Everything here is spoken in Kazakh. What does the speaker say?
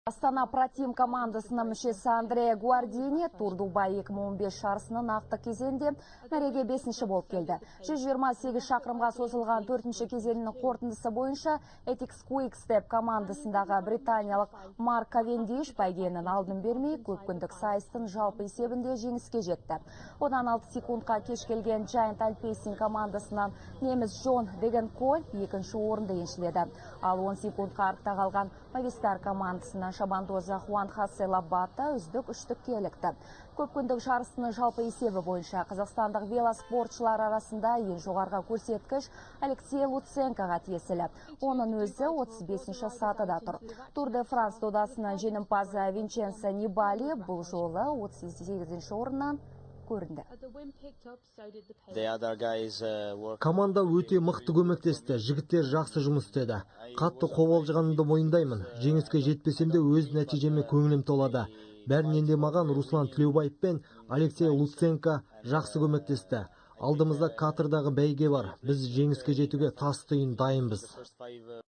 Астана ProTeam командасының мүшесі Андреа Гуардини Тур Дубай 2015 жарысының нақты кезеңінде мәреге бесінші болып келді. 128 шақырымға созылған төртінші кезеңнің қорытындысы бойынша Etixx Quick Step командасындағы британиялық Марк Кавендиш бәйгенің алдын бермей, көпкүндік сайыстың жалпы есебінде жеңіске жетті. Одан 6 секундқа кеш келген Giant Alpecin командасынан неміс Джон Дегенкольб екінші орынды еншіледі. Ал 10 секундқа артта қалған Movistar командасынан шабандозы Хуан Хосе Лобато үздік үштікке ілікті. Көпкүндік жарысының жалпы есебі бойынша қазақстандық велоспортшылар арасында ең жоғарғы көрсеткіш Алексей Луценкоға тиесілі. Оның өзі 35 сатыда тұр. Тур де Франс додасының жеңімпазы Винченцо Нибали бұл жолы 38 орыннан көрінді. Команда өте мықты көмектесті, жігіттер жақсы жұмыс істеді. Қатты қобалжығанымды мойындаймын. Жеңіске жетпесем де, өз нәтижеме көңілім толады. Бәрінен де маған Руслан Тілеубаев пен Алексей Луценко жақсы көмектесті. Алдымызда Катардағы бәйге бар. Біз жеңіске жетуге тас түйін дайынбыз.